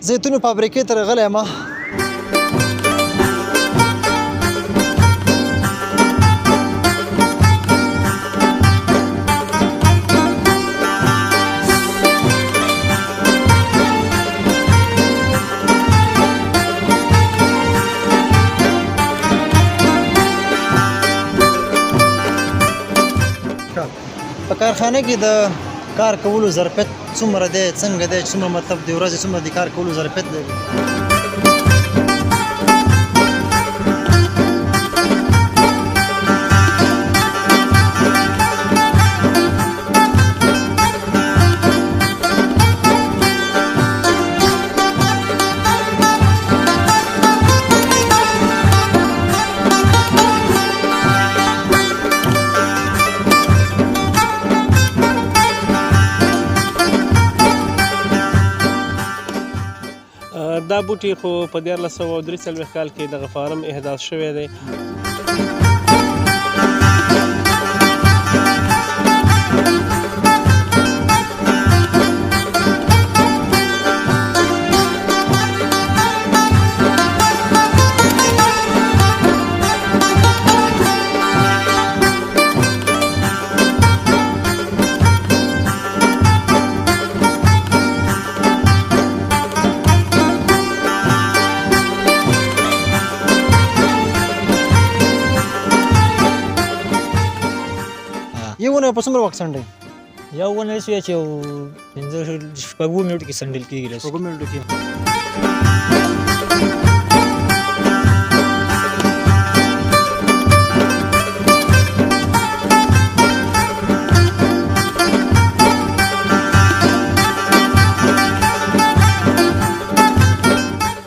زیتونو فابریکې ته راغلی یم. په کارخانه کې د کار کولو ظرفیت څومره دی، څنګه دی، څومره مطلب د ورځې څومره د کار کولو ظرفیت لري؟ دا بوټي خو په 1343 کال کې دغه فارم احداث شوی دی. یو ونه په څومره وخت څنډي؟ یو ونه شي چې یو پنځه شپږو منټو کې څنډل کېږي. شپږو منټو کې.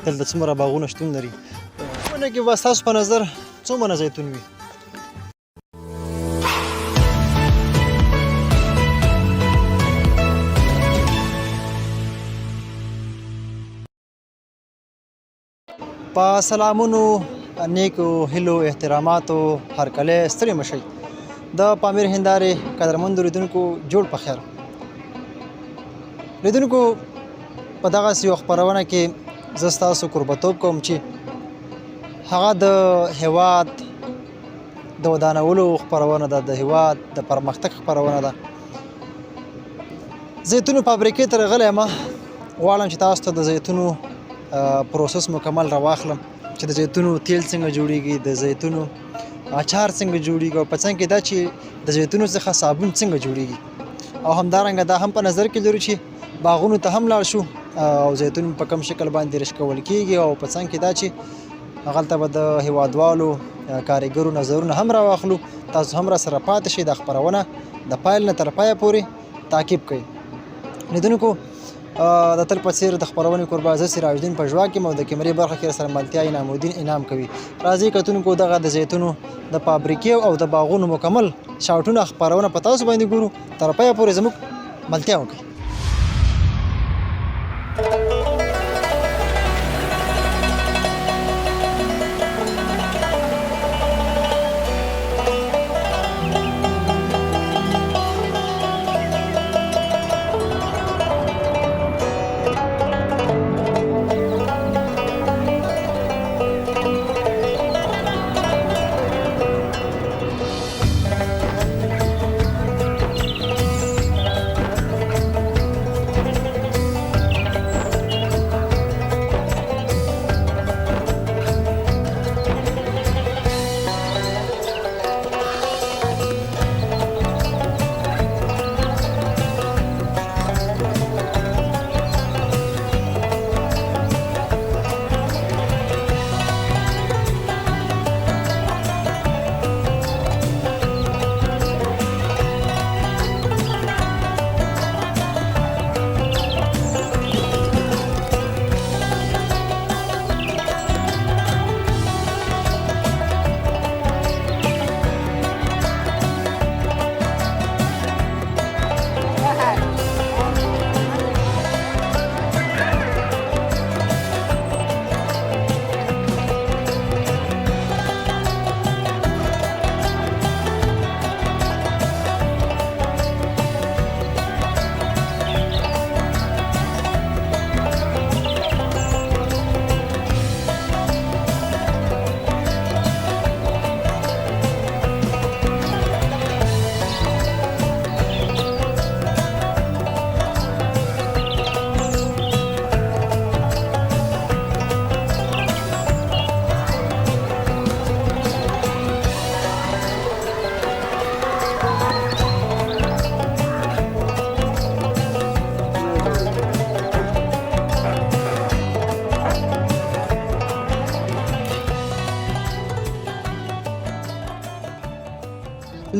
دلته څومره باغونه شتون لري؟ ونه کې به ستاسو په نظر څو منه زیتون وي؟ په سلامونو، نیکو هیلو، احتراماتو هرکلی، ستړي مشئ. د پامیر هندارې قدرمندو لیدونکو، جوړ په خیر. لیدونکو، په دغسې یوه خپرونه کې زه ستاسو کوربتوب کوم چې هغه د هیواد د ودانولو خپرونه ده، د هیواد د پرمختګ خپرونه ده. زیتونو فابریکې ته راغلی یم. غواړم چې تاسو ته د زیتونو پروسس مکمل راواخلم چې د زیتونو تیل څنګه جوړیږي، د زیتونو اچار څنګه جوړیږي، او په څنګ کې دا چې د زیتونو څخه صابون څنګه جوړیږي. او همدارنګه دا هم په نظر کې لرو چې باغونو ته هم لاړ شو او زیتون په کوم شکل باندې رشکول کیږي، او په څنګ کې دا چې هغلته به د هیوادوالو کاریګرو نظرونه هم راواخلو. تاسو هم را سره پاتې شئ، دا خپرونه د پیل نه تر پایه پورې تعقیب کړئ. لیدونکو، د تل په څېر د خپرونې کوربه زه سراج الدین پژواک یم، او د کیمرې برخه کې سره ملتیا انعام الدین انعام کوي. راځئ کتونکو، دغه د زیتونو د فابریکې او د باغونو مکمل شاټونه خپرونه په تاسو باندې ګورو. تر پایه پورې زموږ ملتیا وکړئ.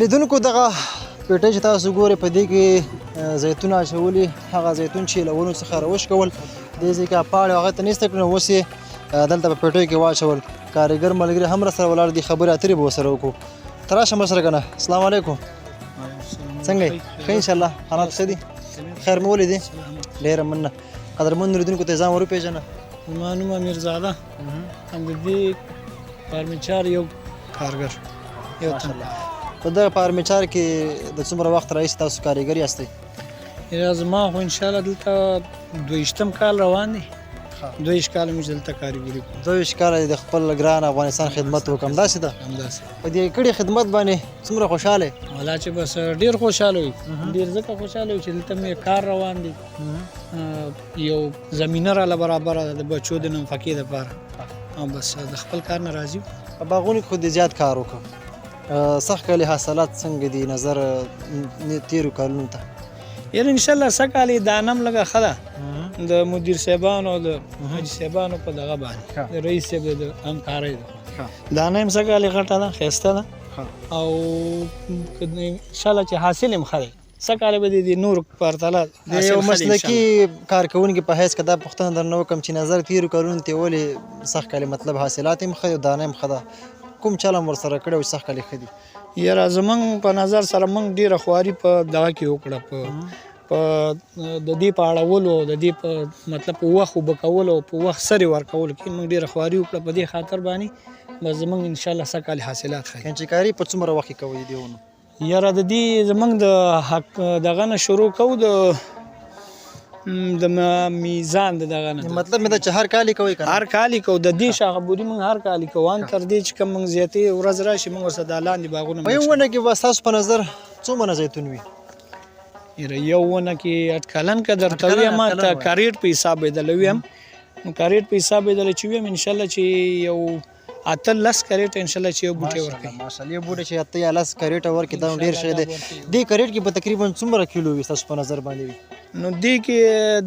لیدونکو دغه پیټۍ چې تاسو ګورئ په دې کې زیتون اچولي، هغه زیتون چې له ونو څخه راوشکول دې ځای کې پاڼې هغه ته نیسته کړو، نو اوس یې دلته په پیټیو کې واچول. کاریګر ملګري هم راسره ولاړ دي، خبرې اترې به ورسره وکړو. ته راشه مشره که نه. السلام علیکم، څنګه یې؟ ښه انشاءالله، حالات ښه دي؟ خیر مو ولیدې؟ ډېره مننه. قدرمن لیدونکو ته ځان وروپېژنه. زما نوم امیرزاده، هم د دې فارمیچار یو کارګر یو تن. په دغه فارمیچار کې د څومره وخت راهیسې تاسو کاریګر یاستئ؟ زما خو انشاءالله دلته 22 کال روان دی. 22 کاله مې دلته کاریګري کوم. 22 کاله د خپل ګران افغانستان خدمت وکړم، همداسې ده؟ همداسې. په دې کړي خدمت باندې څومره خوشحاله یې؟ ولا چې بس ډېر خوشحاله یو، ډېر ځکه خوشحاله یو چې دلته مې کار روان دی، یو زمینه راله برابره ده د بچو د نفقې دپاره، او بس د خپل کار نه راضي یو. په باغونو کې خو دې زیات کار وکړ، سږ کال یې حاصلات څنګه دي نظر تېرو کلونو ته؟ یاره انشاءالله سږ کال یې دانه هم لږه ښه ده، د مدیر صاحبانو او د حاجي صاحبانو په دغه باندې، د رئیس صاحب د همکارۍ ده. دانه هم سږ کال یې غټه ده، ښایسته ده، او انشاءالله چې حاصل یې هم ښه دی. سږ کال به د دې نورو پرتله د یو مسلکي کارکوونکي په حیث که دا پوښتنه درنه وکړم چې نظر تېرو کلونو ته ولې سږ کال یې مطلب حاصلات یې هم ښه دي او دانه هم ښه ده، کوم چل هم ورسره کړی او سږ کال یې ښه دي؟ یاره زمونږ په نظر سره مونږ ډېره خواري په دغه کې وکړه، په د دې په اړولو، د دې په مطلب په وخت اوبه کولو، په وخت سرې ورکولو کې مونږ ډېره خواري وکړه. په دې خاطر باندې بس زمونږ انشاءالله سږ کال حاصلات ښه دي. کنچکاري په څومره وخت کې کوئ دې ونو؟ یاره د دې زمونږ د حق دغه نه شروع کوو، د میزان د دغه نه. مطلب مې دا چې هر کال یې کوئ که نه؟ هر کال یې کوو، د دې شاخه بوري مونږ هر کال یې کوو، ان تر دې چې کوم مونږ زیاتې ورځ راشي مونږ ورسره دا لاندې باغونه. په یو ونه کې به ستاسو په نظر څو منه زیتون وي؟ یاره یو ونه کې اټکلن که درته ویم، ته کریټ په حساب به درله ویم، نو کریټ په حساب به درله چې ویم انشاءالله چې یو 8-10 کریټه انشاءالله چې یو بوټی ورکوي. ماشاءالله، یو بوټی چې 8 یا 10 کریټه ورکړي دا ډېر ښه دی. دې کریټ کې به تقریبا څومره کیلو وي ستاسو په نظر باندې وي؟ نو دې کې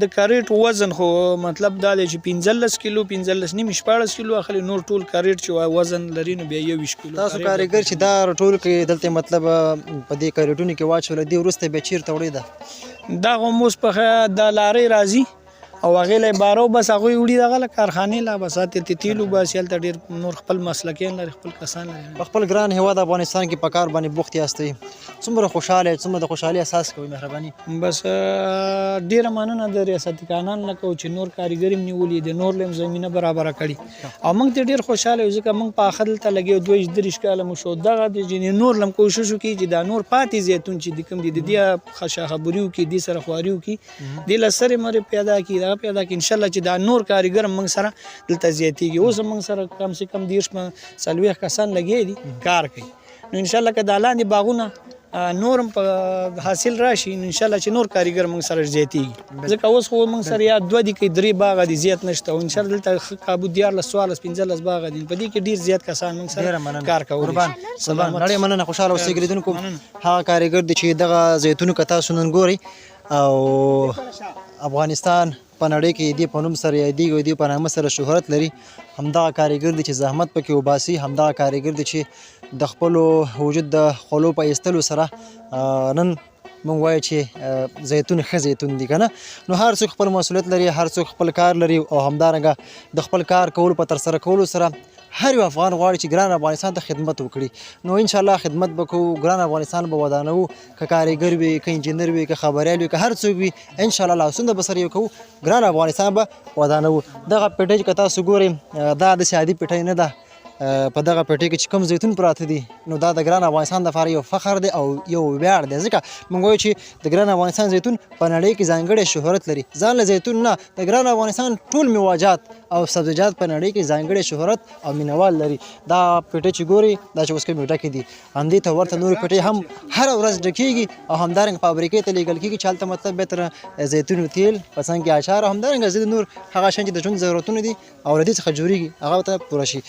د کریټ وزن خو مطلب دا دی چې 15 کیلو، 15.5، 16 کیلو اخلي، نور ټول کریټ چې وزن لري نو بیا 21 کیلو. تاسو کاریګر چې دا ټول کې دلته مطلب په دې کریټونو کې واچول، دې وروسته بیا چېرته وړي ده؟ دا خو اوس په دا لارۍ راځي او هغې له یې بارو، بس هغوی وړي دغه له کارخانې له، بس هلته ترې تېل وباسي، هلته ډېر نور خپل مسلکیان لري، خپل کسان لري. په خپل ګران هېواد افغانستان کې په کار باندې بوخت یاستئ، څومره خوشحاله یئ، څومره د خوشحالۍ احساس کوئ؟ مهرباني. بس ډېره مننه د ریاست کانال نه کوو چې نور کاریګر یې نیولي، د نور له یې زمینه برابره کړې، او موږ ته ډېر خوشحاله یو، ځکه موږ په اخر دلته لګیا یو، 22-23 کاله مو شو. دغه د چې نور له هم کوشش وکړي چې دا نور پاتې زیتون چې د کوم دي، د دې شاخه بوري وکړي، دې سره خواري وکړي، دې له سرې مرې پیدا کړي، دغه پیدا کړي، انشاءالله چې دا نور کاریګر موږ سره دلته زیاتېږي. اوس موږ سره کم سه کم 30-40 کسان لګیا دي کار کوي، نو انشاءالله که دا لاندې باغونه نور هم په حاصل راشي، نو انشاءالله چې نور کاریګر موږ سره زیاتېږي. ځکه اوس خو موږ سره یا 2 دي که 3 باغه دي، زیات نشته، او انشاءالله دلته ښه کابو 13، 14، 15 باغه دي، په دې کې ډېر زیات کسان موږ سره کار کولی شي. قربان، نړۍ مننه، خوشحاله اوسئ. لیدونکو هغه کاریګر دي چې دغه زیتونو که تاسو نن ګورئ او افغانستان په نړۍ کې دې په نوم سره یادېږي او دې په نامه سره شهرت لري، همدغه کاریګر دي چې زحمت پکې وباسي، همدغه کاریګر دي چې د خپلو وجود د خولو په ایستلو سره نن موږ وایو چې زیتون ښه زیتون دي که نه. نو هر څوک خپل مسؤلیت لري، هر څوک خپل کار لري، او همدارنګه د خپل کار کولو په ترسره کولو سره هر یو افغان غواړي چې ګران افغانستان ته خدمت وکړي. نو انشاءالله خدمت به کوو، ګران افغانستان به ودانوو، که کاریګر وي، که انجینر وي، که خبریال وي، که هر څوک وي، انشاءالله لاسونه به سره یو کوو، ګران افغانستان به ودانوو. دغه پیټۍ چې که تاسو ګورئ دا داسې عادي پیټۍ نه ده، په دغه پیټۍ کې چې کوم زیتون پراته دي نو دا د ګران افغانستان لپاره یو فخر دی او یو ویاړ دی، ځکه موږ وایو چې د ګران افغانستان زیتون په نړۍ کې ځانګړی شهرت لري. ځان له زیتون نه، د ګران افغانستان ټول میواجات او سبزیجات په نړۍ کې ځانګړی شهرت او مینوال لري. دا پیټۍ چې ګورئ دا چې اوس کومې ډکې دي، همدې ته ورته نورې پیټۍ هم هره ورځ ډکېږي او همدارنګه فابریکې ته لېږل کېږي چې هلته مطلب بیا تر زیتونو تیل، په څنګ کې اچار او همدارنګه ځینې نور هغه شیان چې د ژوند ضرورتونه دي او له دې څخه جوړېږي هغه ته پوره شي.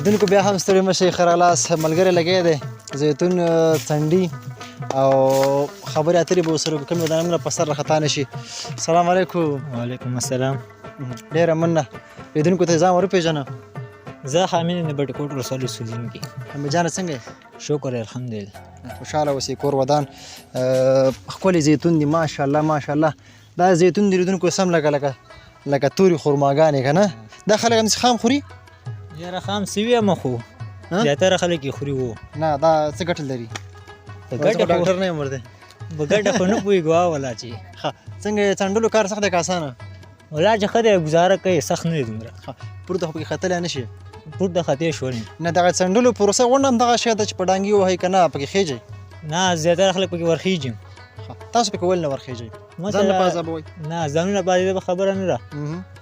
لیدونکو بیا هم ستړي مه شئ، ښه راغلاست. ملګری لګی دی زیتون څنډي او خبرې اترې به ورسره وکړو، کومې دانه په سر خطا نه شي. سلام علیکم. وعلیکم السلام. ډېره مننه. لیدونکو ته ځان وروپېژنه. زه حامد یم د بټي کوټ ولسوالۍ اوسېدونکی. حامد جانه څنګه یې؟ شکر الحمدلله. خوشحاله اوسې، کور ودان. ښکلي زیتون دي ماشاءالله ماشاءالله. دا زیتون د لیدونکو سم لکه لکه لکه تورې خرماګانې که نه؟ دا خلک همداسې خام خوري؟ یاره خام سوي هم خو زیاتره خلک یې خوري وو. نه دا څه ګټه لري؟ په ګټه خو ډاکټر نه یم ورته. په ګټه خو نه پوهېږو ولا چې. ښه څنګه یې څنډلو کار سخت دی که اسانه؟ ولا چې ښه دی، ګزاره کوي، سخت نه دی دومره. ښه پورته خو پکې ختلی نه شي؟ پورته ختې شولې. نه دغه څنډلو پروسه غونډه هم دغه شی ده چې په ډانګي وهئ که نه پکې خېږئ؟ نه زیاتره خلک پکې ورخېږي. تاسو پکې ولې نه ورخېږئ؟ ځان لپاره عذابوئ؟ نه ځانونه لپاره به خبره نه ده،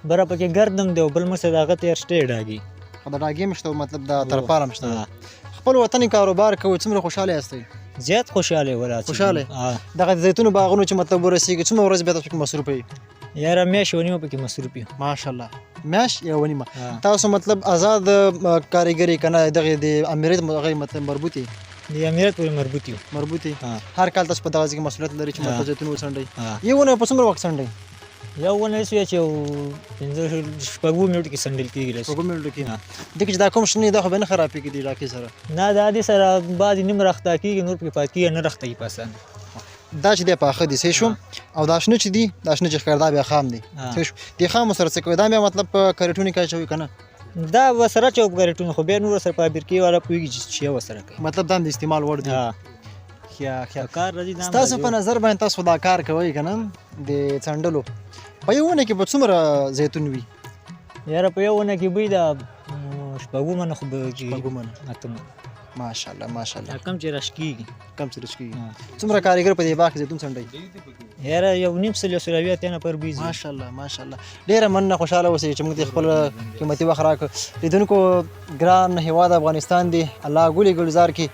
بره پکې ګرد هم دی او بل موږ سره د هغه تیر شته ډاګي. خو د ډاګې هم شته، مطلب د ترپال هم شته. خپل وطن کاروبار کوئ، څومره خوشحاله یاستئ؟ زیات خوشحاله یو ولا. خوشحاله؟ دغه د زیتونو باغونو چې مطلب ورسېږي څومره ورځې بیا تاسو پکې مصروف یئ؟ یاره میاشت یوه نیمه پکې مصروف یو. ماشاءالله میاشت یوه نیمه. تاسو مطلب ازاد کاریګري که نه دغې د امیریت هغې مطلب مربوط یئ؟ د امیریت پورې مربوط یو. مربوط یئ. هر کال تاسو په دغه ځای کې مسؤلیت لرئ چې مطلب زیتون وڅنډئ. یو ونه په څومره وخت څنډئ؟ یو ونه داسې وي چې یو پنځه شپږو منټو کې څنډل کېږي. شپږو منټو کې؟ دې کې چې دا کوم شنې دا خو به نه خرابېږي دې ډاکې سره؟ نه دا دې سره بعضې نیم رختا کېږي، نور پکې پاتې کېږي، نه رخته کېږي په اسانه. دا چې دی پاخه دي صحیح شو، او دا شنه چې دي دا شنه چې ښکاري دا بیا خام دي صحیح شو. دې خامو سره څه کوي؟ دا بیا مطلب په کریټونو کې اچوي که نه؟ دا ورسره اچوي په کریټونو، خو بیا نور ورسره فابریکې والا پوهېږي چې څه ورسره کوي. مطلب دا هم د استعمال وړ دي. ښه ښه. کار راځي. ستاسو په نظر باندې تاسو دا کار کوئ که نه د څنډلو، په یو ونه کې به څومره زیتون وي؟ یاره په یو ونه کې بوی دا شپږو منه خو به شپږو منه اته منه. ماشاءالله ماشاءالله. کم چې راشکېږي. کم چې راشکېږي. څومره کاریګر په دې باغ کې زیتون څنډي؟ یاره یو نیم سل یو سل اویا اتیا نفر بوی ځي. ماشاءالله ماشاءالله. ډېره مننه، خوشحاله اوسئ چې موږ ته خپل قیمتي وخت راکړ. لیدونکو ګران هیواد افغانستان دی الله ګلې ګلزار کې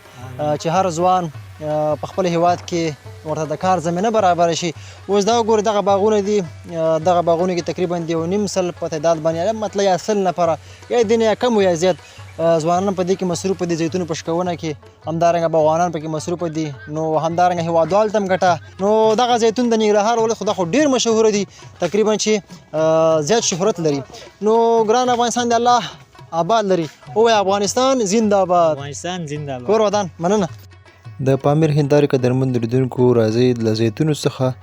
چې هر ځوان په خپل هیواد کې ورته د کار زمینه برابره شي. اوس دا وګورئ دغه باغونه دي، دغه باغونو کې تقریبا د یو نیم سل په تعداد باندې مطلب یا سل نفره یا دې نه یا کم یا زیات ځوانان په دې کې مصروف دي، زیتونو په شکونه کې، همدارنګه باغوانان پکې مصروف دي، نو همدارنګه هیوادوال ته هم ګټه. نو دغه زیتون د ننګرهار ولایت خو دا خو ډېر مشهور دي، تقریبا چې زیات شهرت لري. نو ګران افغانستان دی الله آباد لري. ووایه افغانستان زنده آباد. افغانستان زنده آباد. کور ودان. مننه. د پامیر هندارې قدرمن لیدونکو راځئ له زیتونو څخه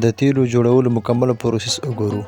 د تیلو جوړولو مکمله پروسس وګورو.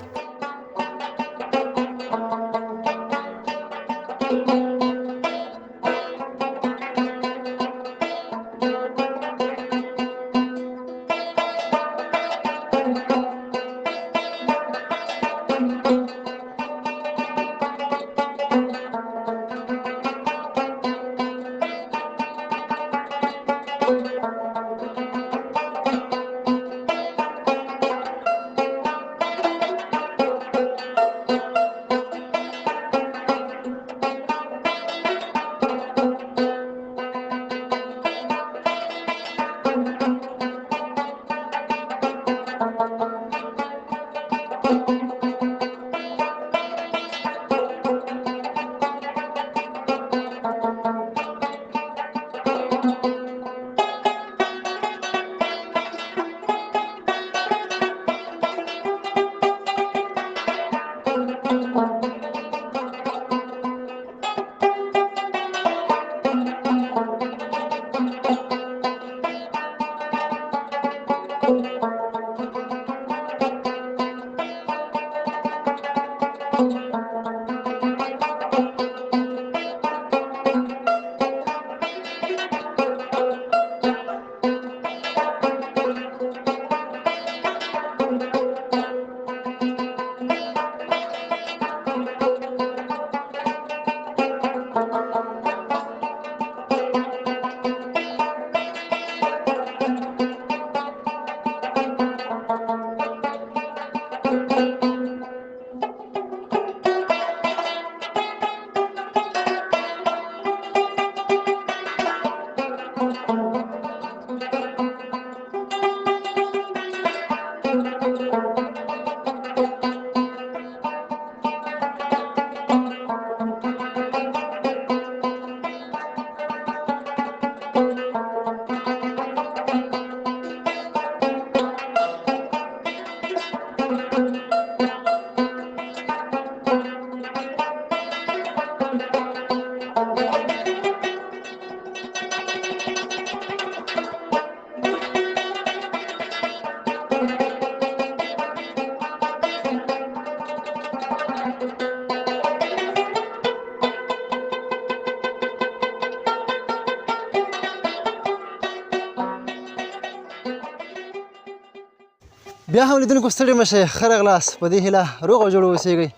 بیا هم لیدونکو ستړي مه شئ، ښه راغلاست. په دې هیله روغ او جوړ اوسېږئ.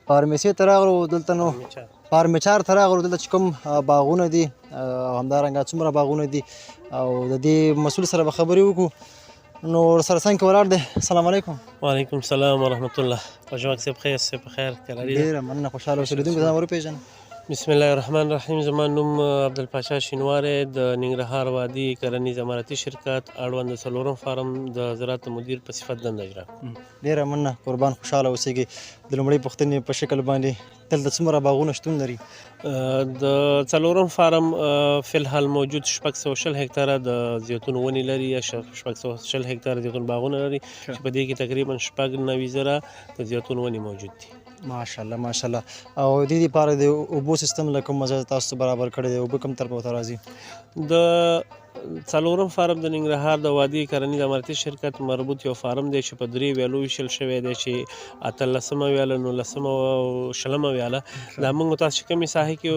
فارمیسي ته راغلو، دلته نو فارمیچار ته راغلو. دلته چې کوم باغونه دي او همدارنګه څومره باغونه دي او د دې مسؤل سره به خبرې وکړو. نو ورسره څنګ کې ولاړ دی. السلام علیکم. وعلیکم السلام ورحمت الله. پژواک صاحب، ښه یاست؟ په خیر کراري ده؟ ډېره مننه، خوشحاله اوسئ. لیدونکو ځان وروپېژنه. بسم الله الرحمن الرحیم. زما نوم عبدالپاشا شینواری، د ننګرهار وادي کرنیز امارتي شرکت اړوند د څلورم فارم د زراعت مدیر په صفت دنده اجرا کوم. ډېره مننه، قربان، خوشحاله اوسېږئ. د لومړۍ پوښتنې په شکل باندې، دلته څومره باغونه شتون لري؟ د څلورم فارم فلحال موجود 620 هکتاره د زیتون ونې لري، یا 620 هکتاره زیتون باغونه لري، چې په دې کې تقریبا 96,000 د زیتون ونې موجود دي. ماشاءالله ماشاءالله. او د دې لپاره د اوبو سیستم له کوم ځایه تاسو برابر کړی دی؟ اوبه کوم طرف ته راځي؟ د څلورم فارم د ننګرهار د وادي کرنیز امارتي شرکت مربوط یو فارم دی چې په درې ویالو ویشل شوی دی، چې 18مه ویاله، 19مه او 20مه ویاله. دا موږ تاسو چې کومې ساحې کې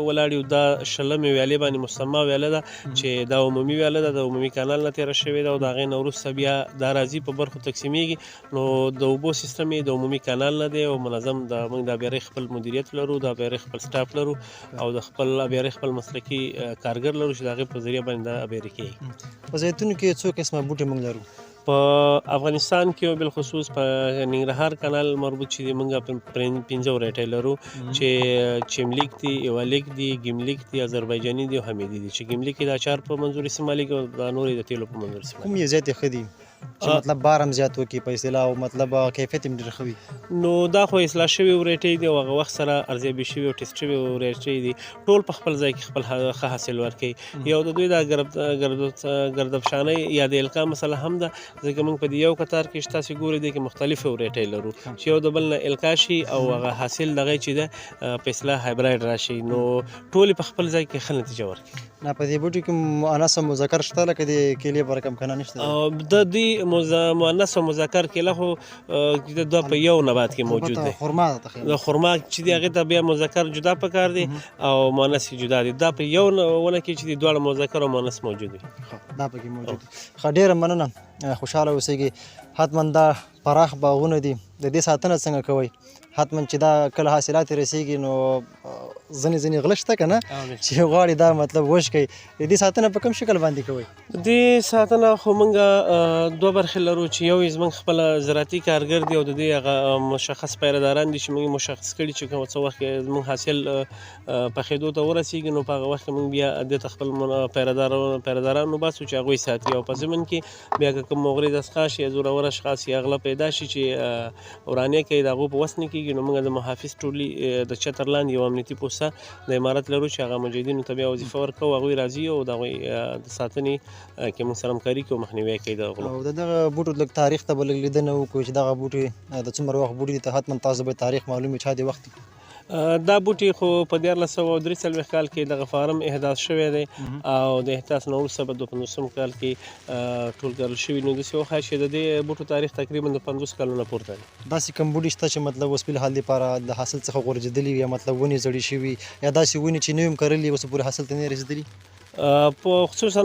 ولاړ یو، دا 20مې ویالې باندې مسما ویاله ده، چې دا عمومي ویاله ده، د عمومي کانال نه تېره شوې ده او د هغې نه وروسته بیا دا راځي په برخو تقسیمیږي. نو د اوبو سیستم یې د عمومي کانال نه دی او منظم د موږ د ابیارۍ خپل مدیریت لرو، د ابیارۍ خپل سټاف لرو او د خپل ابیارۍ خپل مسلکي کارګر لرو چې د هغې په ذریعه باندې دا ابیاري کېږي. په زیتونو کې څو قسمه بوټي موږ لرو؟ په افغانستان کې او بالخصوص په ننګرهار کانال مربوط چې دی، موږ پنځه ورایټۍ لرو، چې چملیک دي، ایوالیک دي، ګیملیک دي، آذربایجاني دي او حمیدي دي، چې ګیملیک د اچار په منظور استعمالېږي او دا نورې د تیلو په منظور استعمالېږي. کوم یې زیاتې ښه دي چې مطلب بار هم زیات وکړي په اصطلاح او مطلب کیفیت یې ډېر ښه وي؟ نو دا خو اصلاح شوي ورایټۍ دي او هغه وخت سره ارزیابي شوي او ټیسټ شوي ورایټۍ دي. ټول په خپل ځای کې خپل ښه حاصل ورکوي. یو د دوی دا ګردفشانۍ یا د القا مسله هم ده، ځکه موږ په دې یو کتار کې چې تاسې ګورئ، دې کې مختلفې ورایټۍ لرو چې یو د بل نه القا شي او هغه حاصل دغه چې ده په اصطلاح hybrid راشي. نو ټولې په خپل ځای کې ښه نتیجه ورکوي. نه، په دې بوټي کې مؤنث او مذکر شته لکه د کیلې په رقم که نه نشته؟ د دوی مؤنث او مذکر کیله خو دا په یو نبات کې موجود دی. خرما ده تخیل. د خرما چې دی هغې ته بیا مذکر جدا پکار دی او مؤنث یې جدا دی. دا په یو ونه کې چې دی دواړه مذکر او مؤنث موجود وي. ښه، دا پکې موجود دی. ښه، ډېره مننه، خوشحاله اوسېږئ. حتما دا پراخ باغونه دي، د دې ساتنه څنګه کوئ؟ حتما چې دا کله حاصلات یې رسېږي نو ځینې ځینې غله شته که نه چې غواړي دا مطلب وشکوي، د دې ساتنه په کوم شکل باندې کوئ؟ د دې ساتنه خو موږ دوه برخې لرو، چې یو یې زموږ خپله زراعتي کارګر دی او د دې هغه مشخص پیرداران دي چې موږ یې مشخص کړي چې کوم څه وخت کې زموږ حاصل پخېدو ته ورسېږي، نو په هغه وخت کې موږ بیا دې ته خپل پیرداران وباسو چې هغوی ساتي. او په ضمن کې بیا که کوم مغرض اشخاص یا زورور اشخاص یا غله پیدا شي چې ورانې کوي، د هغو په وس نه کېږي، نو موږ د محافظ ټولي د چتر لاندې یو امنیتي پوسته د امارت لرو چې هغه مجاهدینو ته بیا وظیفه ورکوو، هغوی راځي او د هغوی د ساتنې کې موږ سره همکاري کوي او مخنیوی کوي د غلو. او د دغه بوټو لږ تاریخ ته به لږ لیدنه وکړو چې دغه بوټي د څومره وخت بوټي دي، ته حتما تاسو به تاریخ معلوم وي چا دې وخت دي. دا بوټي خو په 1343 کال کې دغه فارم احداث شوی دی او د احداث نه وروسته په 2050 کال کې ټول کرل شوي. نو داسې وښایي چې د دې بوټو تاریخ تقریبا د 50 کالو نه پورته دی. داسې کوم بوټي شته چې مطلب اوس فلحال دپاره د حاصل څخه غورځېدلي وي، یا مطلب ونې زړې شوي، یا داسې ونې چې نوي هم کرلي اوس پورې حاصل ته نه رسېدلي؟ په خصوصا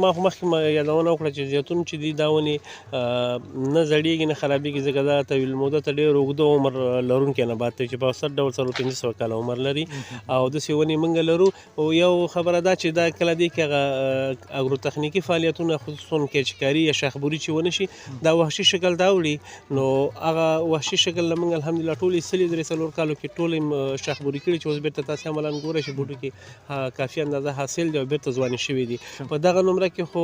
ما خو مخکې یادونه وکړه چې زیتون چې دي دا ونې نه زړېږي نه خرابېږي، ځکه دا طویل المدته ډېر اوږده عمر لرونکی نبات دی چې په اوسط ډول 4500 کاله عمر لري او داسې ونې موږ لرو. او یو خبره دا چې دا کله دې کې هغه اګروتخنیکي فعالیتونه خصوصا کچکاري یا شاخبوري چې ونه شي، دا وحشي شکل ته اوړي. نو هغه وحشي شکل له موږ الحمدلله ټولې ایستلې، درې څلور کالو کې ټولې شاخبوري کړي چې اوس بېرته تاسې عملاً ګورئ چې بوټو کې کافي اندازه حاصل دی او بېرته ځوانې شوي دي. په دغه نمره کې خو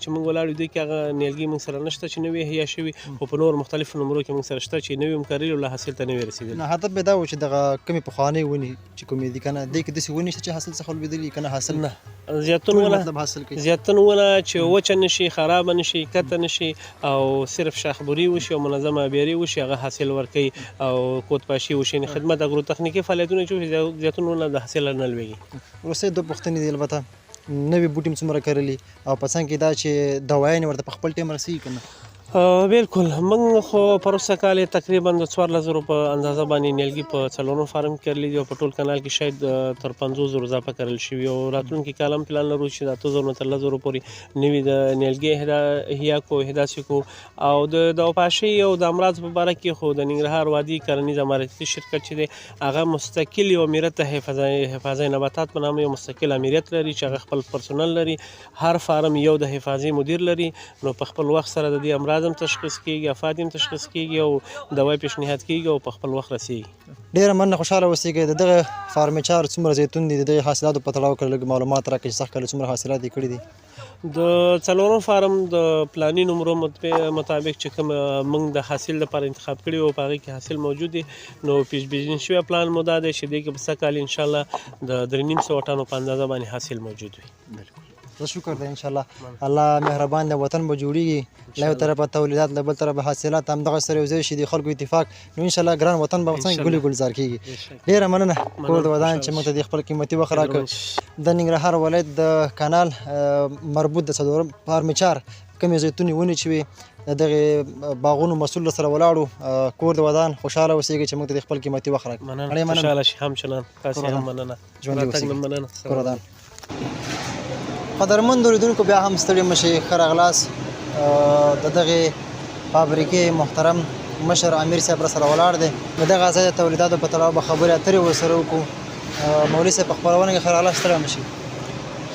چې موږ ولاړ یو دې کې هغه نیالګي موږ سره نشته چې نوې احیا شوي، خو په نور مختلفو نمرو کې موږ سره شته چې نوې هم کرلي او لا حاصل ته نوې رسېدلي. نه، هدف مې دا و چې دغه کومې پخوانۍ ونې چې کومې دي که نه، دې کې داسې ونې شته چې حاصل څخه لوېدلي که نه؟ حاصل نه، زیتون ټول ونه مطلب حاصل کوي. زیتون ونه چې وچه نه شي، خرابه نه شي، کته نه شي او صرف شاخبوري وشي او منظمه ابیاري وشي، هغه حاصل ورکوي او کوتپاشي وشي. یعنې خدمت اګروتخنیکي فعالیتونه چې وشي، زیتون ونه د حاصل نه لوېږي. وروستۍ دوه پوښتنې دي، البته نوي بوټي هم څومره کرلي او په څنګ کې دا چې دوایانې ورته په خپل ټایم رسېږي که نه؟ بالکل، موږ خو پروسه کال تقریبا د 14,000 په اندازه باندې نیالګي په څلورم فارم کې کرلي دي او په ټول کانال کې شاید تر 50,000 اضافه کرل شوي، او راتلونکي کال هم پلان لرو چې د 8,000 نه تر 10,000 پورې نوي د نیالګي احیا کو، احداث کو. او د دواپاشۍ او د امراض په باره کې خو د ننګرهار وادي کرنیز امارتي شرکت چې دی هغه مستقل یو امیریت ته حفاظه نباتات په نامه یو مستقل امیریت لري چې هغه خپل پرسونل لري، هر فارم یو د حفاظې مدیر لري، نو په خپل وخت سره د دې امراض هم تشخیص کیږي، افات هم تشخیص کیږي او دوای پیشنهاد کیږي او په خپل وخت رسیږي. ډېره مننه، خوشحاله اوسېږئ. د دغه فارمچار څومره زیتون دي، د دغه حاصلاتو په تړاو کړه لږ معلومات راکړئ چې سږ کال څومره حاصلات یې کړي دي؟ د څلورم فارم د پلاني نمرو مطابق چې کوم موږ د حاصل لپاره انتخاب کړي او په هغې کې حاصل موجود دی، نو پیش بیني شوی پلان مو دا دی چې دې کې په سږ کال انشاءالله د 350 ټنو په اندازه باندې حاصل موجود وي. بالکل، زه شکر دی، انشاءالله الله مهربان دی، وطن به جوړیږي. له یو طرفه تولیدات، له بل طرفه حاصلات همدغه سره یو ځای شي، د خلکو اتفاق، نو انشاءالله ګران وطن به څنګه ګل ګلزار کیږي. ډېره مننه، کور د ودان چې موږ ته د خپل قیمتي وخت راکړ. د ننګرهار ولایت د کانال مربوط د څلورم فارمچار کومې زیتونې ونې چې وې د دغې باغونو مسؤل سره ولاړو. کور د ودان، خوشحاله اوسېږئ چې موږ ته د خپل قیمتي وخت راکړ. مننه، خوشحاله شي همچنان، تاسې هم مننه، ژوندي اوسئ. کور ودان. قدرمن اوریدونکو، بیا هم ستړي مشي، ښه راغلاست. د دغې فابریکې محترم مشر امیر صاحب را سره ولاړ دی، د دغه ځای د تولیداتو په تړاو به خبرې اترې ورسره وکړو. مولوي صاحب، په خپرونه کې ښه راغلاست، ستړی مشي.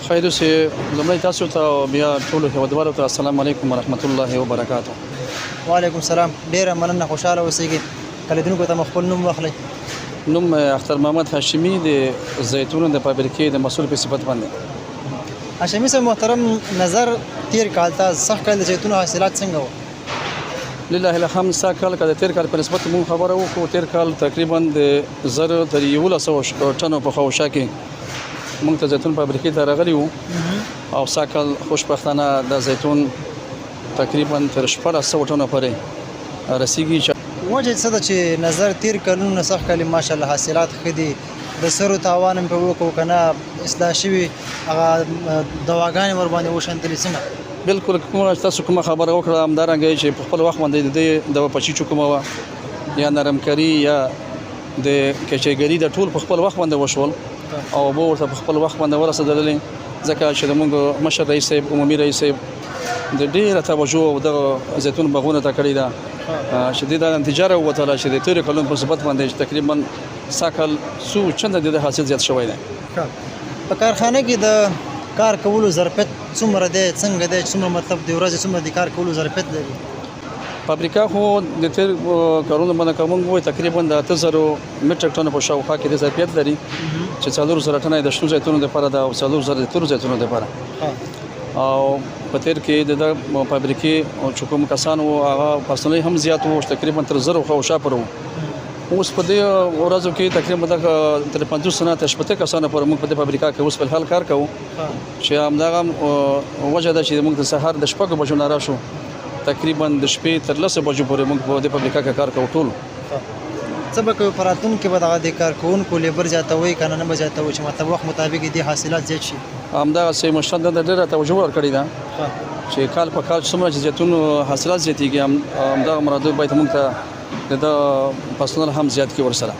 خیر اوسې. لومړی تاسو ته او بیا ټولو هیوادوالو ته السلام علیکم ورحمت الله وبرکاته. وعلیکم سلام، ډېره مننه، خوشحاله اوسېږئ. که لیدونکو ته مو خپل نوم واخلئ. نوم اختر محمد هاشمي، د زیتونو د فابریکې د مسؤل په صفت باندې. هاشمي صاحب محترم، نظر تیر کال ته، سږ کال د زیتونو حاصلات څنګه وو؟ لله الحمد، سږ کال که د تیر کال په نسبت مونږ خبره وکړو، تیر کال تقریبا د 1000 تر 1100 ټنو په خواوشا کې مونږ ته زیتون فابریکې ته راغلي وو، او سږ کال خوشبختانه د زیتون تقریبا تر 1600 ټنو پورې رسیږي. وجه څه ده چې نظر تیر کلونو نه سږ کال ماشاءالله حاصلات ښه دي؟ د سرو تاوان هم په وکړو که نه اصلاح شوي هغه دواګانې ور باندې وشندلې، څنګه؟ بالکل، کومه تاسو کومه خبره وکړه، همدارنګه چې په خپل وخت باندې د دې دوا پچی چې کومه وه یا نرمکاري یا د کچېګری، د ټول په خپل وخت باندې وشول او اوبه ورته په خپل وخت باندې ورسېدلې، ځکه چې د موږ مشر رئیس صاحب، عمومي رئیس صاحب د ډېره توجه دغه زیتون باغونو ته کړې ده چې د دا نتیجه راووتله چې د تېرو کلونو په نسبت باندې تقریبا سږ کال څو چنده د حاصل زیات شوی دی. په کارخانه کې د کار کولو ظرفیت څومره دی، څنګه دی، څومره مطلب د ورځې څومره د کار کولو ظرفیت لري؟ فابریکه خو د تېر کلونو باندې که موږ وایو، تقریبا د 8000 میټریک ټنو په شاوخوا کې د ظرفیت لري چې 4000 ټنه د شنو زیتونو لپاره ده او 4000 د تورو زیتونو لپاره. او په تېر کې د دغه فابریکې چې کوم کسان وو، هغه پرسونل هم زیات وو، تقریبا تر 1000 خواوشا پورې وو. اوس په دې ورځو کې تقریبا دغه تر 50 نه تر 60 کسانو پورې موږ په دې فابریکه کې اوس په الحال کار کوو، چې همدغه وجه ده چې موږ د سهار د 6 بجو نه راشو، تقریبا د شپې تر 10 بجو پورې موږ په دې فابریکه کې کار کوو ټول. څه به کوي، په راتلونکي به دغه د کارکوونکو لیبر زیاتوي که نه، نه به زیاتوي چې مطلب وخت مطابق دې حاصلات زیات شي؟ همدغسې مشران دلته ډېره توجه ورکړې ده چې کال په کال څومره چې زیتونو حاصلات زیاتېږي، همدغه مرادو باید موږ ته د ده پرسونل هم زیات کړي ورسره.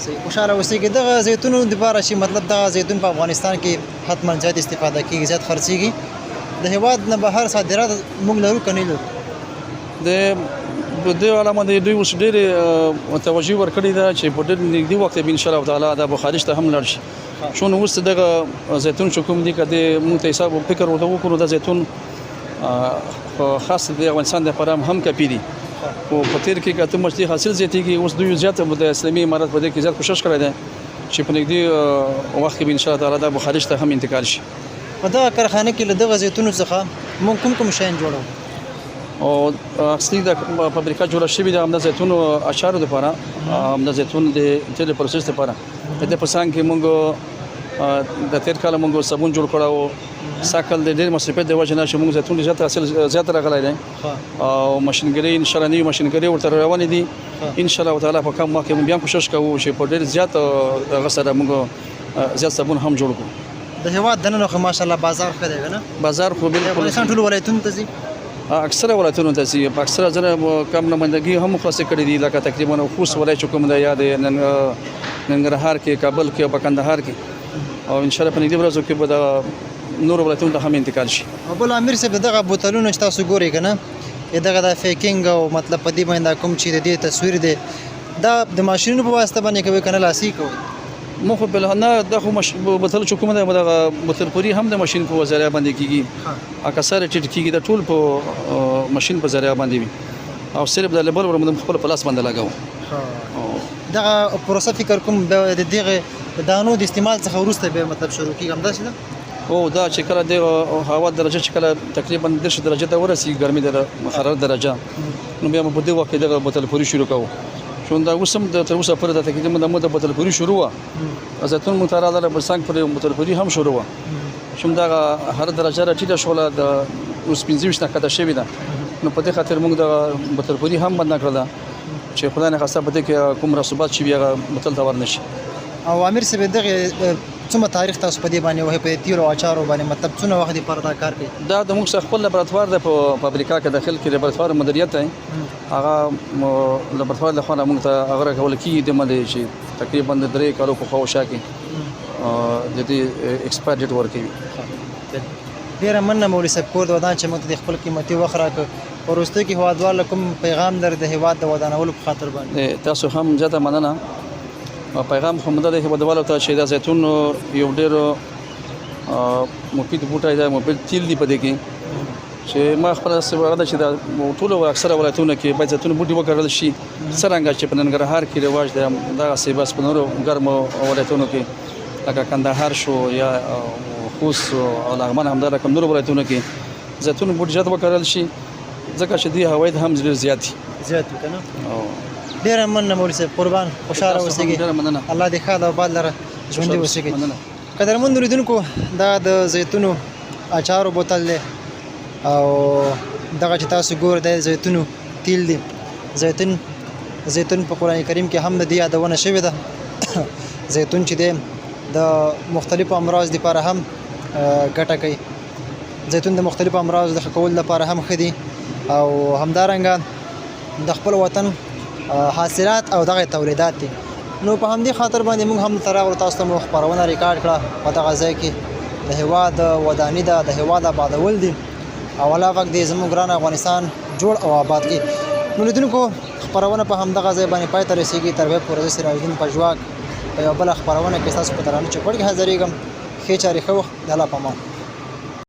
صحیح، خوشحاله اوسېږي. دغه زیتونو دپاره چې مطلب دغه زیتون په افغانستان کې حتما زیات استفاده کیږي، زیات خرڅېږي، د هیواد نه بهر صادرات موږ لرو که نه لرو؟ د دې اړه باندې دوی اوس ډېرې توجه ورکړې ده چې په ډېر نږدې وخت کې به ان شاء الله تعالی دا به خارج ته هم لاړ شي. چون اوس دغه زیتون چې کوم دي، که د موږ ته حساب او فکر ورته وکړو، د زیتون خاص د افغانستان لپاره هم کافي دي، خو په تیر کې که مچ حاصل زیاتېږي. اوس دوی زیات د اسلامي امارت په دې کې زیات کوشش کړی دی چې په نږدې وخت کې به ان شاء الله تعالی دا به خارج ته هم انتقال شي. په دغه کارخانه کې له دغه زیتونو څخه موږ کوم کوم شیان جوړو؟ او اصلي د فابریکه جوړه شوې ده هم د زیتونو اچارو لپاره، هم د زیتون د تیلو پروسس لپاره. د دې په څنګ کې موږ د تیر کال موږ صابون جوړ کړو. سږ کال د ډېر مصروفیت د وجې نه چې موږ زیتون زیات حاصل زیات راغلی دی او ماشینګري ان شاء الله نوې ماشینګري ورته روانې دي. ان شاء الله تعالی په کم وخت کې موږ بیا کوشش کوو چې په ډېر زیات هغه سره موږ زیات صابون هم جوړ کړو. د هیواد دننه خو ماشاءالله بازار ښه دی کنه؟ بازار خو د بالکل. افغانستان ټولو ولایتونو ته ځي؟ اکثره ولایتونو ته ځي، په اکثره ځنه کم نمایندګي هم خلاصې کړې دي، لکه تقریبا خوست ولایت چې کوم دی یا د ننګرهار کې، کابل کې او په کندهار کې، او ان شاء الله په نږدې ورځو کې به د نورو ولایتونو ته هم انتقال شي. او بل امیر صاحب، دغه بوتلونه چې تاسو ګورئ که نه، دغه د packing او مطلب په دې باندې دا کوم چې د دې تصویر دی، دا د ماشینونو په واسطه باندې کوي که نه لاسي کوي؟ مو خو بل نه، دا خو بوتل چې کوم دی، دغه بوتل پوری هم د ماشین په ذریعه باندې کیږي، اکثر ټیټ کیږي، د ټول په ماشین په ذریعه باندې وي، او صرف د لیبل ور خپل په لاس باندې لګاو. دغه پروسه فکر کوم د دغه دانو د استعمال څخه وروسته به مطلب شروع کیږي، همداسې ده؟ او دا چې کله د هوا درجه چې کله تقریبا 30 درجه ته ورسیږي، ګرمي د حرارت درجه، نو بیا په دې وخت کې دغه بوتل پوری شروع کوو. چون دا اوس هم تر اوسه پورې د تقریبا د مده بوتل پوری شروع وه، زیتون مونږ ته راغله په څنګ پورې بوتل پوری هم شروع وه. چون دغه هر درجه را ټیټه شوله، د اوس 25 نه کښته شوې ده، نو په دې خاطر موږ دغه بوتل پوری هم بنده کړله چې خدای نخواسته په دې کې کوم رسوبات چې وي هغه بوتل ته ورنه شي. او امیر صاحب، دغه څومره تاریخ تاسو په دې باندې وهئ، په تیلو او اچارو باندې، مطلب څونه وخت لپاره دا کار کوي؟ دا د موږ سره خپل لابراتوار دی په فابریکا کې، داخل کې لابراتوار مدیریت دی، هغه لابراتوار له خوا نه موږ ته هغه راکول کېږي د باندې چې تقریبا د 3 کالو په خواوشا کې د دې expire date ورکوي. ډېره مننه مولوي صاحب، کور د ودان چې موږ ته د خپل قیمتي وخت راکړ. په وروستیو کې هېوادوال له کوم پیغام لري د هېواد د ودانولو په خاطر باندې؟ تاسو هم زیاته مننه. پیغام خو همدا دی هېوادوالو ته چې دا زیتون یو ډېر مفید بوټی دی، مفید تیل دی په دې کې، چې ما خپله داسې هغه ده چې دا ټولو اکثره ولایتونو کې باید زیتون بوټي وکرل شي، څرنګه چې په ننګرهار کې رواج دی دغسې بس په نورو ګرمو ولایتونو کې لکه کندهار شو یا خوست او لغمان، همدا رقم نورو ولایتونو کې زیتون بوټي زیات وکرل شي، ځکه چې دوی عواید هم ډېر زیات دي. زیات دي که نه؟ ډېره مننه مولوي صاحب، قربان، خوشحاله اوسېږئ، الله دې ښاد او آباد لره، ژوندي اوسېږئ. قدرمن لیدونکو، دا د زیتونو اچارو بوتل دی، او دغه چې تاسو ګورئ د زیتونو تیل دی. زیتون په قرآن کریم کې هم د دې یادونه شوې ده. زیتون چې دی د مختلفو امراض لپاره هم ګټه کوي، زیتون د مختلفو امراضو د ښه کولو لپاره هم ښه دي، او همدارنګه د خپل وطن حاصلات او دغه تولیدات دي. نو په همدې خاطر باندې موږ هم تر راغلو، تاسو ته مو خپرونه ریکارډ کړه. په دغه ځای کې د هېواد وداني ده، د هېواد آبادول دي، او الله پاک دې زموږ ګران افغانستان جوړ او آباد کړي. نو لیدونکو، خپرونه په همدغه ځای باندې پای ته رسېږي. تر بیا پورې زه سراج الدین پژواک په یوه بله خپرونه کې ستاسو په درانه چوپړ کې حاضرېږم. ښې چارې، ښه وخت، د الله په امان.